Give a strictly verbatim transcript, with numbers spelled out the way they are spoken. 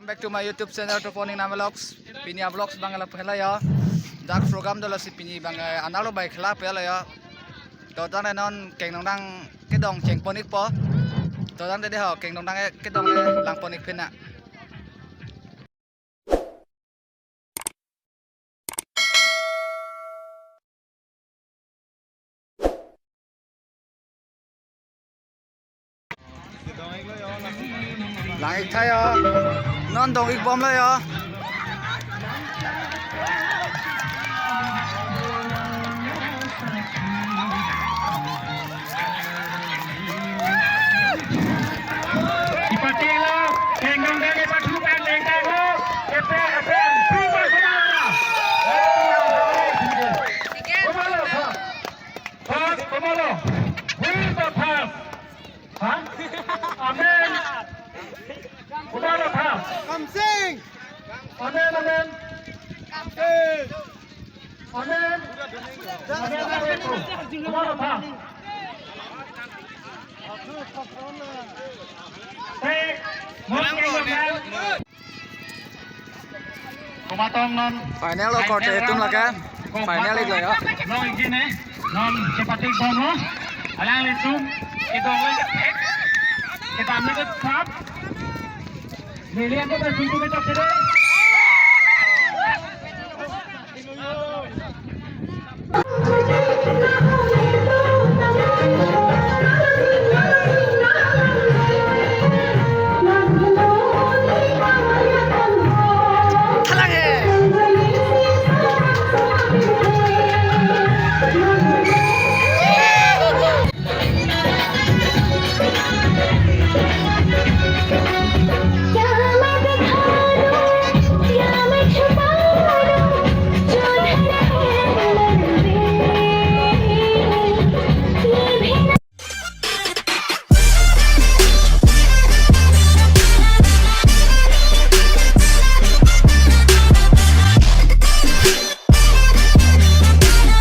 Back to my YouTube channel, Topo Ningnam Vlogs. Pini a-vlogs abang lapu helo yo. Dak program dolo si pini abang, eh, anerlo bai khela pu helo yo. To tangte non kengdongdang kedong chengpon-ikpo. To tangte dei ho, kengdongdang kedong langpon-ik pina. Lang-ik tha yo. Non dong-ik bomlo yo. Ipatilo, kengdongdang ipathu kan dengdang lo, epe, epe, prima saudara. Kumalo, ha? Pas, kumalo. Win the pass. Ha? Amen. Kumalo, ha? Kamsing. Amen, amen. Kamsing. Amen. Amen, amen. Kumalo, ha? Hey, komatong non. Final lo korte atum lake. Final iklo yo. Long ikji ne. Non chepate bomlo. Alanglitum. Kedong le. Kedam le kethap. Lilian ko ber pintu kechok kede.